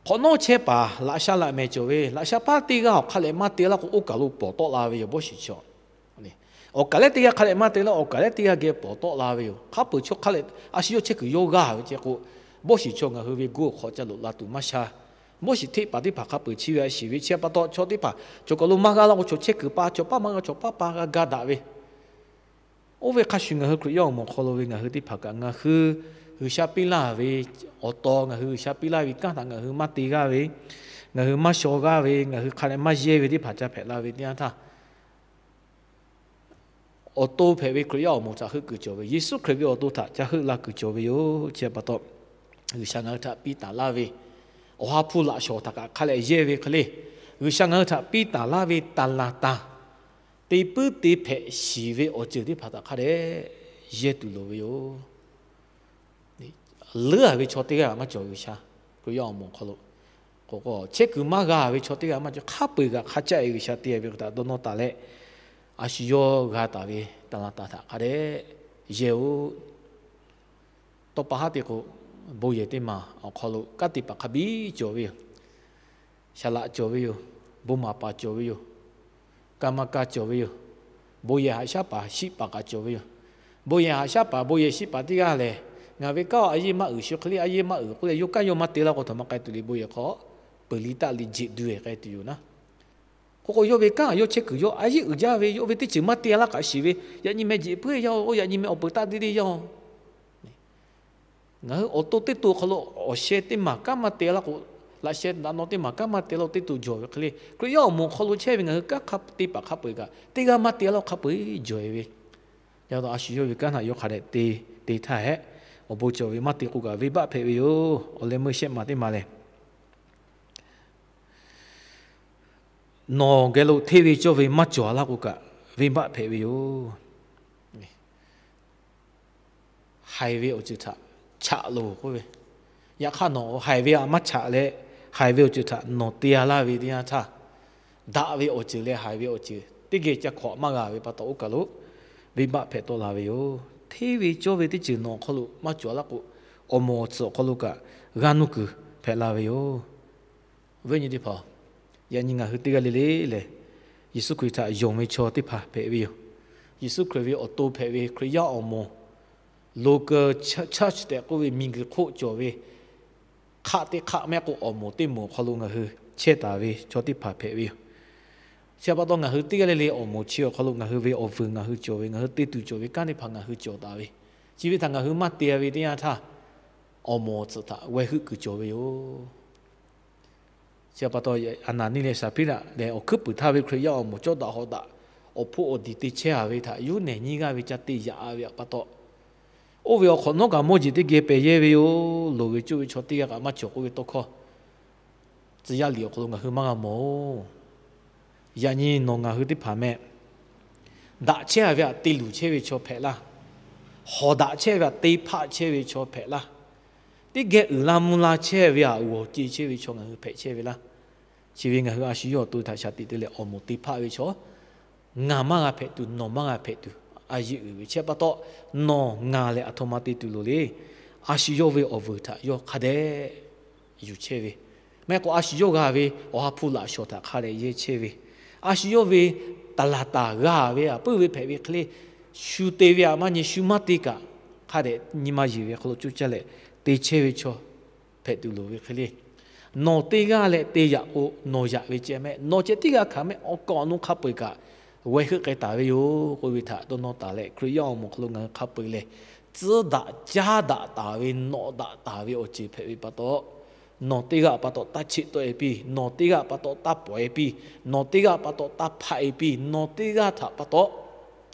hk'awꞈ nawˉ chehˇ paˍ laꞈ sha laꞈ mehˍ cawˬ ve, laꞈ sha paˉ teˇ g'aˇ awˬ hk'a lehꞈ maˇ te laˇ k'o, oˇ kaˬ lo pawˍ tawˆ la ve yoˬ, bawˇ shiˍ chaw. Awˬ kaˍ lehˉ teˇ g'aˇ hk'a lehꞈ maˇ te laˇ, awˬ kaˍ lehˉ teˇ g'aˇ geh pawˍ tawˆ la ve yoˬ. Hk'a peu-eˬ chaw hk'a lehꞈ a shu yawˇ chehˇ kuiˬ yawˇ g'aˇ ve ceh k'o, bawˇ shiˍ chaw ngaˬ hui ve guˇ awˬ hk'aw ca loꞈ la tuˬ maˇ sha. Bawˇ shiˍ hteˆ paˍ teˇ hpaˍ hk'a peu-eˬ chi ve a shiˍ ve chi pa taw, chaw teˇ hpaˍ cawˬ kaˬ lo maˇ g'a laˇ k'o, chaw chehˇ kuiˬ pa, chaw paˉ maˇ g'a, chaw paˉ pa g'a ga daꞈ ve. Oˇ ve hk'a shuˍ ngaˬ hui Hkriꞈ yaˇ awˬ moˍ awˬ hk'aw lo ve ngaˬ hui teˇ hpaˍ kaꞈ ngaˬ hui G'uiˬsha piˇ laˇ ve awˬ taw, ngaˬ hui G'uiˬsha piˇ laˇ ve kanˉ htaꞈ ngaˬ hui maˇ te g'aˇ ve, ngaˬ hui maˇ shaw g'aˇ ve, ngaˬ hui hk'a lehꞈ maˇ yehˇ ve teˇ hpaˍ ca hpehꞈ la ve teˇ yanˇ htaˇ, awˬ to hpehꞈ ve Hkriꞈ yaˇ awˬ moˍ htaꞈ heuˆ kuiˬ cawˬ ve, Yeˍsuˆ Hkriꞈ ve awˬ to htaꞈ ca heuˆ la kuiˬ cawˬ ve yoˬ. Chi pa taw, G'uiˬsha ngaˬ hui htaꞈ piˇ taˍ laˇ ve awˬ ha hpu laꞈ shawnˍ htaꞈ kaꞈ hk'a lehꞈ yehˇ ve hk'e le, G'uiˬsha ngaˬ hui htaꞈ piˇ taˍ laˇ ve taˍ laˍ taˍ te puiˉ te hpehꞈ shiˍ ve awˬ ceuˬ teˇ hpaˍ htaꞈ hk'a dehꞈ yehˇ tuˬ loˍ ve yoˬ. Leuˉ-a ve chaw teˇ g'aˇ maˇ cawˬ G'uiˬsha, Hkriꞈ yaˇ awˬ moˍ awˬ hk'aw lo k'o, chehˇ kuiˬ maˇ g'a ve chaw teˇ g'aˇ maˇ cawˬ, hk'a peu-eˬ g'aꞈ hk'a caˆ-e G'uiˬsha te ve htaꞈ dawˇ nawˇ taˍ leh, a shu yawˇ g'a taˍ ve taˍ laˍ taˍ htaꞈ hk'a dehꞈ yehˇ-oˆ. Tawˇ pa haˉ te k'o, bon yehˬ teˇ maˬ awˬ hk'aw lo kanˉ te paˍ hk'a biˇ cawˬ ve yoˬ. Saˍ laꞈ cawˬ ve yoˬ. Bon maˍ paˍ cawˬ ve yoˬ. Ka ma ka cawˬ ve yoˬ. Bon yehˬ haꞈ shaˉ paˍ shiˆ paˍ kaꞈ cawˬ ve yoˬ. Bon yehˬ haꞈ shaˉ paˍ bon yehˬ shiˆ paˍ teˇ g'aˇ lehˬ, ngaˬ ve kanˉ a yeˇ maˇ uiˍ shu hk'e le, a yeˇ maˇ uiˍ k'oˆ leh, yawˇ kanˉ yawˇ maˇ te laˇ k'o, htaꞈ maˇ k'ai tuˬ le, bon yehˬ hk'aw peuˬ liˇ taˆ liˇ jeꞈ duˇ-e k'ai tuˬ yoˬ naˉ. Hk'e k'o, yawˇ ve kanˉ yawˇ chehˇ kuiˬ yawˇ a yeˇ uiˍ jaˇ ve, yawˇ ve teˇ ceuˬ maˇ te laˇ kaꞈ shiˍ ve, yaꞈ nyi meh jeꞈ puiˉ yaˇ-oˬ, yaꞈ nyi meh awˬ peuˬ taˆ deˇ deˇ yaˇ-oˬ. Ngaˬ hui awˬ to teˇ to awˬ hk'aw lo awˬ sheh teˇ maˬ kanˉ maˇ te laˇ k'o, laꞈ sheh daꞈ nawˬ teˇ maˬ kanˉ maˇ te laˇ teˇ to jawˬ ve hk'e le, Hkriꞈ yaˇ awˬ moˍ awˬ hk'aw lo chehˇ ve ngaˬ hui kanˉ hk'a te paˍ hk'a peu-eˬ kaꞈ teˇ g'aˇ maˇ te laˇ hk'a peu-eˬ jawˬ-e ve. Yaꞈ hk'aˇ, a shu yawˇ ve kanˉ htaꞈ yawˇ hk'a dehꞈ te, te htaˇ hehꞈ, awˬ bon cawˬ ve maˇ te k'o kaꞈ venˇbaˆ hpehꞈ ve yoˬ. Awˬ leh meuˇ shehˆ maˬ teˇ maˬ lehˬ, nawˬ geh lo hteˇ ve cawˇ ve maˇ cawˬ laˇ k'o kaꞈ, venˇbaˆ hpehꞈ ve yoˬ. Haiˬ ve awˬ ceuˬ htaꞈ chaꞈ loˬ k'oˆ ve, yaꞈ hk'aˇ nawˬ haiˬ ve htaꞈ maˇ chaꞈ leh, haiˬ ve awˬ ceuˬ htaꞈ nawˬ te-a laˇ ve teˇ yanˇ htaˇ, daꞈ ve awˬ ceuˬ leh haiˬ ve awˬ ceuˬ teˇ geh ca hkawꞈ maˇ g'a ve pa taw, oˇ kaˬ lo venˇbaˆ hpehꞈ tawˆ la ve yoˬ. Hteˇ ve cawˇ ve teˇ ceuˬ nawˬ awˬ hk'aw lo maˇ cawˬ laˇ k'o, awˬ moˍ awˬ tcuhˍ awˬ hk'aw lo kaꞈ g'aˇ nuˇ kuiˬ hpehꞈ la ve yoˬ. Awˬ viˉ awˬ nyi teˇ hpaˍ, yaꞈ nyi ngaˬ hui teˇ g'aˇ le le lehˬ, Yeˍsuˆ Hkriꞈ htaꞈ yonˍ ve chaw teˇ hpaˍ hpehꞈ ve yoˬ. Yeˍsuˆ Hkriꞈ ve awˬ to hpehꞈ ve Hkriꞈ yaˇ awˬ moˍ, local church tehꞈ k'oˆ ve miˬguiˬ hk'oˆ cawˬ ve hk'aˆ teˇ hk'aˆ mehˆ k'o awˬ moˍ teˇ moˍ awˬ hk'aw lo ngaˬ hui chehˇ taˍ ve chaw teˇ hpaˍ hpehꞈ ve yoˬ. Chi pa taw ngaˬ hui teˇ g'aˇ le le awˬ moˍ chi awˬ hk'aw lo ngaˬ hui ve awˬ vuiˬ ngaˬ hui cawˬ ve, ngaˬ hui te tuˬ cawˬ ve kanˉ teˇ hpaˍ ngaˬ hui cawˬ taˍ ve, chi ve htaꞈ ngaˬ hui maˇ te ve teˇ yanˇ htaˇ, awˬ moˍ awˬ tcuhˍ htaꞈ wehˇ heuˆ kuiˬ cawˬ ve yoˬ. Chi pa taw, Aˍnaˍniˆ leh Saˍhpiˇraꞈ lehˬ, awˬ hkuiˉ puiˍ htaˇ ve Hkriꞈ yaˇ awˬ moˍ cawˇ daꞈ hawꞈ daꞈ, awˬ hpfuhˇ awˬ diˬ te chehˇ-a ve htaꞈ yuˇ nehˬ nyiˇ g'aˇ ve ca te yaꞈ-a ve pa taw, oˇ ve awˬ hk'awꞈ nawˉ kaꞈ mawˇ jeˬ teˇ geh pehˬ yehˇ ve yoˬ. Loˍ ve cuˇ ve chaw teˇ g'aˇ kaꞈ maˇ cawˬ k'oˆ ve tawˇ hkawˇ tcuh yaˇ liꞈ awˬ hk'aw lo ngaˬ hui maˇ g'a mawˬ-oˬ. Yaꞈ nyi nawˬ ngaˬ hui teˇ hpaˍ meh, daꞈ chehˇ-a ve htaꞈ te luˬ chehˇ ve chaw hpehꞈ laˇ. Hawˍ daꞈ chehˇ ve htaꞈ te hpaˆ chehˇ ve chaw hpehꞈ laˇ. Teˇ geh uiˍ la mvuh la chehˇ ve htaꞈ g'awˬ ce chehˇ ve chaw ngaˬ hui hpehꞈ chehˇ ve laˇ. Chi ve ngaˬ hui a shu yawˇ awˬ to htaꞈ shaˍ tiꞈ te leh awˬ moˍ te hpaˆ ve chaw, ngaˬ maˇ g'a hpehꞈ tuˬ, nawˬ maˇ g'a hpehꞈ tuˬ, a yeˇ uiˍ ve chi pa taw, nawˬ ngaˬ lehˬ aˬ htoꞈ ma te tuˬ loˍ le. A shu yawˇ ve awˬ vuiˬ htaꞈ yawˇ hk'a dehꞈ yuˬ chehˇ ve, Maˇ heˆ k'o a shu yawˇ g'a ve Awˬ ha hpu laꞈ shawˍ htaꞈ hk'a dehꞈ yehˇ chehˇ ve, a shu yawˇ ve taˍ laˍ taˍ g'a ve a puiˉ ve hpehꞈ ve hk'e le, shu te ve aꞈ maˇ nyi shu maˇ te kaꞈ hk'a dehꞈ nyi ma yeˬ ve hk'aw lo coˇ caˇ leh te chehˇ ve chaw hpehꞈ tuˬ loˍ ve hk'e le. Nawˬ teˇ g'aˇ leh te yaꞈ k'o nawˬ yaꞈ ve ceh mehˆ, nawˬ ceh tiˉ g'a hkanˍ mehˆ, awˬ kaˍ awˬ nu hk'a peu-eˬ kaꞈ g'aweh heuˆ k'ai taˍ ve yoˬ k'oˆ ve htaꞈ dawˇ nawˇ taˍ leh, Hkriꞈ yaˇ awˬ moˍ hk'aw lo ngaˬ hui hk'a peu-eˬ lehˬ, tcuhˉ daꞈ caˉ daꞈ taˍ ve, nawꞈ daꞈ taˍ ve awˬ ceuˬ hpehꞈ ve pa taw, nawˬ teˇ g'aˇ pa taw taˇ cheˆ tawˆ-e piˇ, nawˬ teˇ g'aˇ pa taw taˇ pawˍ-e piˇ, nawˬ teˇ g'aˇ pa taw taˇ hpaˆ-e piˇ, nawˬ teˇ g'aˇ htaꞈ pa taw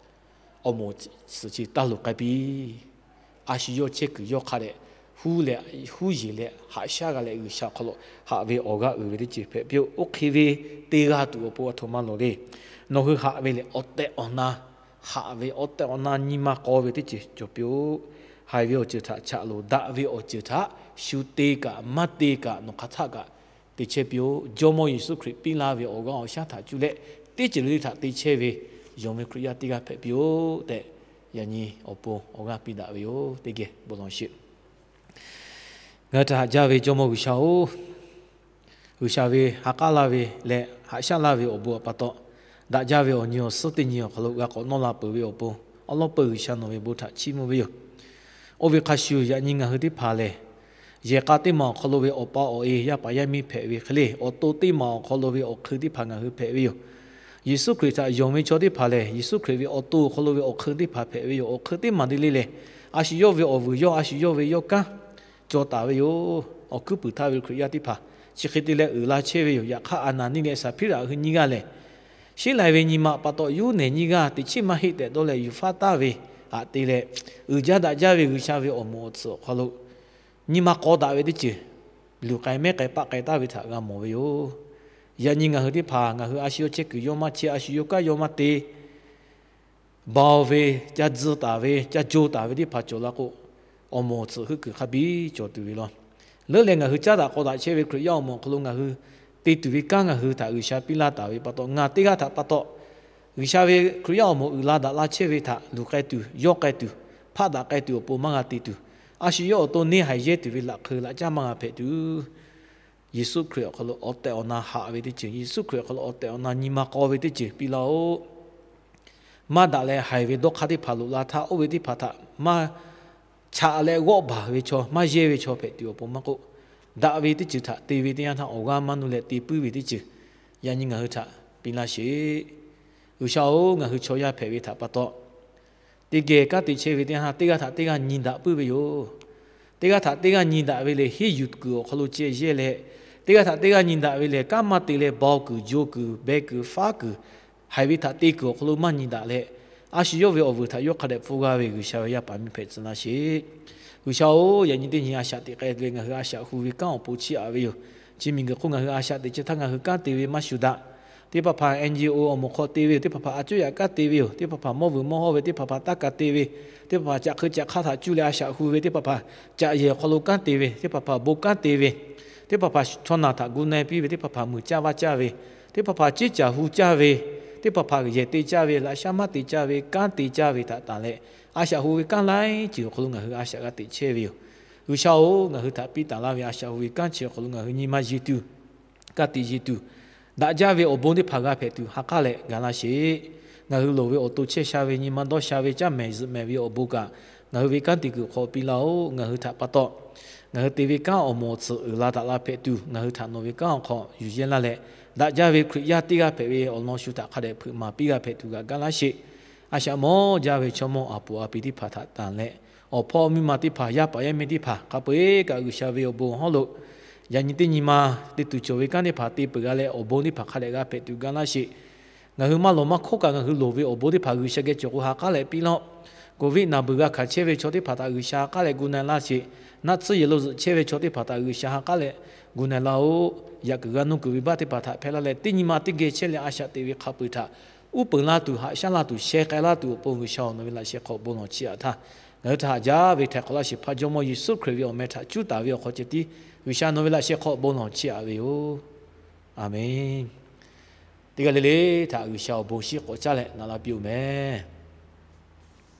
awˬ moˍ suhˍ chi taˇ luˬ k'ai piˇ. A shu yawˇ chehˇ kuiˬ yawˇ hk'a dehꞈ huˉ leh huˉ yeˬ leh haꞈ shaˉ g'a leh G'uiˬsha awˬ hk'aw lo haꞈ ve awˬ g'aˇ uiˍ ve teˇ ceuˬ hpehꞈ piˇ-oˆ. Oˇ hk'e ve te g'a tuˬ awˬ pon a htoꞈ ma lawˬ le. Nawˬ hui haꞈ ve lehˬ awˬ tehˬ awˬ na, haꞈ ve awˬ tehˬ awˬ na nyi ma k'aw ve teˇ ceuˬ cawˬ piˇ-oˆ. Haiˬ ve awˬ ceuˬ htaꞈ chaꞈ loˍ, daꞈ ve awˬ ceuˬ htaꞈ shu te kaꞈ maˇ te kaꞈ nawˬ hk'aˬ htaˆ kaꞈ te chehˇ piˇ-oˆ. Jawˇmawˇ Yeˍsuˆ Hkriꞈ piˇ laˇ ve awˬ g'aˇ awˬ shaˉ htaꞈ cuˇ leh teˇ ceuˬ le le htaꞈ te chehˇ ve yonˍ ve Hkriꞈ yaˇ teˇ g'aˇ hpehꞈ piˇ-oˆ tehꞈ, yaꞈ nyi awˬ pon awˬ g'aˇ piˇ daꞈ ve yoˬ. Teˇ geh bon lawˬ sheˍ. Ngaˬ hui htaꞈ haꞈ jaˇ ve Jawˇmawˇ G'uiˬsha-oˬ, G'uiˬsha ve ha k'aˉ laˇ ve leh haꞈ shaˉ laˇ ve awˬ bon awˬ pa taw, daꞈ jaˇ ve awˬ nyi awˬ suhˉ teˇ nyi awˬ hk'aw lo g'a k'awꞈ nawˇ la peuˬ ve awˬ pon, awˉ lawˉ peuˬ G'uiˬsha nawˬ ve bon htaꞈ chiˇ mvuh ve yoˬ. Oˇ ve hk'a shuˍ, yaꞈ nyi ngaˬ hui teˇ hpaˍ lehˬ, yehˬ k'a teˇ maˬ awˬ hk'aw lo ve awˬ pa awˬ e yaˇ paˍ yaˇ miˇ hpehꞈ ve hk'e le, awˬ to teˇ maˬ awˬ hk'aw lo ve awˬ hk'eun teˇ hpaˍ ngaˬ hui hpehꞈ ve yoˬ. Yeˍsuˆ Hkriꞈ htaꞈ yonˍ ve chaw teˇ hpaˍ lehˬ, Yeˍsuˆ Hkriꞈ ve awˬ to awˬ hk'aw lo ve awˬ hk'eun teˇ hpaˍ hpehꞈ ve yoˬ. Awˬ hk'eun teˇ maˬ te le lehˬ, a shu yawˇ ve awˬ vuiˬ yawˇ, a shu yawˇ ve yawˇ kanˉ cawˬ taˍ ve yoˬ. Awˬ hkuiˉ puiˍ htaˇ ve Hkriꞈ yaˇ teˇ hpaˍ chi hk'e te leh uiˍ la chehˇ ve yoˬ. Yaꞈ hk'aˇ, Aˍnaˍniˆ leh Saˍhpiˉraꞈ hui nyiˇ g'aˇ lehˬ, sheˉ lai ve nyi ma pa taw yuˇ nehˬ nyiˇ g'aˇ teꞈ chiˉ maˇ heˆ tehꞈ dawˇ leh yuˬ faˉ taˍ ve htaꞈ te leh, uiˍ jaˇ daꞈ jaˇ ve G'uiˬsha ve awˬ moˍ awˬ tsuhꞈ awˬ hk'aw lo nyi ma k'aw daꞈ ve teˇ ceuˬ, luˬ k'ai mehˉ k'ai paˆ k'ai taˍ ve htaꞈ g'a mawˬ ve yoˬ. Yaꞈ nyi ngaˬ hui teˇ hpaˍ, ngaˬ hui a shu yawˇ chehˇ kuiˬ yawˇ maˇ chehˇ, a shu yawˇ kanˉ yawˇ maˇ te, baoˬ ve, ca tzuh taˍ ve, ca jo taˍ ve teˇ hpaˍ cawˬ la k'o, awˬ moˍ awˬ tsuhꞈ heuˆ kuiˬ hk'a biˇ cawˬ tuˬ ve law. Leuˉ leh ngaˬ hui caˉ daꞈ k'aw daꞈ chehˇ ve Hkriꞈ yaˇ awˬ moˍ awˬ hk'aw lo ngaˬ hui te tuˬ ve kanˉ ngaˬ hui htaꞈ G'uiˬsha piˇ laˇ taˍ ve pa taw, ngaˬ teˇ g'aˇ htaꞈ pa taw, G'uiˬsha ve Hkriꞈ yaˇ awˬ moˍ uiˍ la daꞈ la chehˇ ve htaꞈ luˬ k'ai tuˬ, yawˇ k'ai tuˬ, hpaˆ daꞈ k'ai tuˬ awˬ pon maˇ g'a te tuˬ, a shu yawˇ awˬ to neˇ haiˬ yehˇ tuˬ ve laꞈ hk'eu laꞈ caˉ maˇ g'a hpehꞈ tuˬ, Yeˍsuˆ Hkriꞈ awˬ hk'aw lo awˬ tehˬ awˬ na haꞈ ve teˇ ceuˬ, Yeˍsuˆ Hkriꞈ awˬ hk'aw lo awˬ tehˬ awˬ na nyi ma k'aw ve teˇ ceuˬ piˇ laˇ-oˆ. Maˇ daꞈ leh haiˬ ve dawˇ hk'aˇ teˇ hpaˍ loꞈ la htaˇ, oˇ ve teˇ hpaˍ htaꞈ maˇ chaꞈ leh g'awˆ baˬ ve chaw, maˇ yehˇ ve chaw hpehꞈ tuˬ awˬ pon maˇ k'oˆ, daꞈ ve teˇ ceuˬ htaꞈ te ve teˇ yanˇ htaˇ awˬ g'aˇ maˇ nuˇ leh te puiˉ ve teˇ ceuˬ yaꞈ nyi ngaˬ hui htaꞈ piˇ laˇ sheˍ. G'uiˬsha-oˬ, ngaˬ hui chaw yaˇ hpehꞈ ve htaꞈ pa taw, teˇ geh kanˉ te chehˇ ve teˇ yanˇ htaˇ teˇ g'aˇ htaꞈ teˇ g'aˇ nyi daꞈ puiˉ ve yoˬ. Teˇ g'aˇ htaꞈ teˇ g'aˇ nyi daꞈ ve lehˬ, henˇ yuˬ kuiˬ awˬ hk'aw lo ceh yehˇ leh, teˇ g'aˇ htaꞈ teˇ g'aˇ nyi daꞈ ve lehˬ, kanˉ maˇ te leh baoˬ kuiˬ, jo kuiˬ, beh kuiˬ, faˉ kuiˬ, haiˬ ve htaꞈ te kuiˬ awˬ hk'aw lo maˇ nyi daꞈ leh, a shu yawˇ ve awˬ vuiˬ htaꞈ yawˇ hk'a dehꞈ pfuhˇ g'aˇ ve G'uiˬsha ve yaˇ paˍ miˇ hpehꞈ tcuh laˇ sheˍ. G'uiˬsha-oˬ, yaꞈ nyi teˇ nyi a shaꞈ teꞈ k'ai leh ngaˬ hui a shaꞈ hu ve kanˉ awˬ pon chiˇ aꞈ ve yoˬ. Chi miˬguiˬ hk'oˆ ngaˬ hui a shaꞈ teꞈ chi htaˇ ngaˬ hui kanˉ te ve maˇ shuˍ daꞈ. Teˇ hpaˍ hpaˍ N G O awˬ moˍ hk'aw te ve yoˬ. Teˇ hpaˍ hpaˍ a cuˇ yaꞈ kanˉ te ve yoˬ. Teˇ hpaˍ hpaˍ mawˇ vuiˬ mawˇ hawˇ ve, teˇ hpaˍ hpaˍ taˇ ka te ve, teˇ hpaˍ hpaˍ caꞈ hk'eu caꞈ hk'aˇ htaꞈ cuˇ leh a shaꞈ hu ve, teˇ hpaˍ hpaˍ caꞈ yehˬ awˬ hk'aw lo kanˉ te ve, teˇ hpaˍ hpaˍ bon kanˉ te ve, teˇ hpaˍ hpaˍ chaw naˬ htaꞈ gu na-e piˇ ve, teˇ hpaˍ hpaˍ muiˬ caˇ vaˇ caˇ ve, teˇ hpaˍ hpaˍ ceˇ caˬ hu caˇ ve, teˇ hpaˍ hpaˍ yehˬ te caˇ ve, laꞈ shaˉ maˇ te caˇ ve, kanˉ te caˇ ve htaꞈ tanˬ leh, a shaꞈ hu ve kanˉ laiˉ ceuˬ awˬ hk'aw lo ngaˬ hui a shaꞈ g'a teꞈ chehˇ ve yoˬ. G'uiˬsha-oˬ, ngaˬ hui htaꞈ piˇ taˍ laˇ ve a shaꞈ hu ve kanˉ chi awˬ hk'aw lo ngaˬ hui nyi ma yeˬ tuˬ, ka tiꞈ yeˬ tuˬ, daꞈ jaˇ ve awˬ bon teˇ hpaˍ g'a hpehꞈ tuˬ ha k'aˉ leh ga laˇ sheˍ. Ngaˬ hui loˍ ve awˬ to chehˇ sha ve, nyi ma dawˇ sha ve, caˇ mehˍ zuhꞈ mehˍ ve awˬ bon kaꞈ, ngaˬ hui ve kanˉ te kuiˬ hk'aw piˇ laˇ-oˆ. Ngaˬ hui htaꞈ pa taw, ngaˬ hui te ve kanˉ awˬ moˍ awˬ tsuhꞈ uiˍ la daꞈ la hpehꞈ tuˬ, ngaˬ hui htaꞈ nawˬ ve kanˉ awˬ hk'aw yuˬ yehˇ laˇ leh, daꞈ jaˇ ve Hkriꞈ yaˇ teˇ g'aˇ hpehꞈ ve awˬ lawn shu htaꞈ hk'a dehꞈ hpeuꞈ maˍ piˇ g'a hpehꞈ tuˬ g'a gaˇ laˇ sheˍ. A shaꞈ mawˇ jaˇ ve chaw mawˇ aˬ poˍ aˬ pi teˇ hpaˍ htaꞈ tanˬ leh, awˬ hpawˇ miˇ ma teˇ hpaˍ, yaˇ paˍ yaˇ miˇ teˇ hpaˍ hk'a peu-eˬ kaꞈ G'uiˬsha ve awˬ bon hawˉ lo yaꞈ nyi teˇ nyi ma te tuˬ cawˬ ve kanˉ teˇ hpaˍ te peuˬ g'a leh, awˬ bon teˇ hpaˍ hk'a dehꞈ g'a hpehꞈ tuˬ gaˇ laˇ sheˍ. Ngaˬ hui maˇ lawˬ maˇ hk'oˆ kaꞈ ngaˬ hui loˍ ve awˬ bon teˇ hpaˍ G'uiˬsha geh cawˬ k'o ha k'aˉ leh piˇ laˇ-oˆ. Covid naˬ beuˬ g'a hkanˍ chehˇ ve chaw teˇ hpaˍ htaꞈ G'uiˬsha ha k'aˉ leh gu na laˇ sheˍ. Naˆ tsuhˇ yehˬ lo zuhꞈ chehˇ ve chaw teˇ hpaˍ htaꞈ G'uiˬsha ha k'aˉ leh gu na laˇ-oˆ. Yaꞈ kuiˬ g'a nuˇ kuiˬ ve baˆ teˇ hpaˍ htaꞈ hpehˇ laˇ leh, teˇ nyi ma teˇ geh chehˇ leh a shaꞈ teꞈ ve hk'a peu-eˬ htaꞈ uˉ peunˍ laˇ tuˬ, haꞈ shaˉ laˇ tuˬ, sheh k'ai laˇ tuˬ awˬ pon G'uiˬsha-oˬ, nawˬ ve laꞈ sheh hk'aw bon lawˬ chiˇ aꞈ htaˇ, ngaˬ hui htaꞈ haꞈ jaˇ ve htaiˍ hk'awꞈ laˇ shehˍ hpaˇ Jawˇmawˇ Yeˍsuˆ Hkriꞈ ve awˬ meh htaꞈ cuˉ taˍ ve awˬ hk'aw ceh tiˉ G'uiˬsha nawˬ ve laꞈ sheh hk'aw bon lawˬ chiˇ aꞈ ve yoˬ. Aˬmenˍ. Teˇ g'aˇ le le htaꞈ G'uiˬsha awˬ bon shinˉ k'awꞈ caˇ leh na la piˇ-oˬ mehˍ.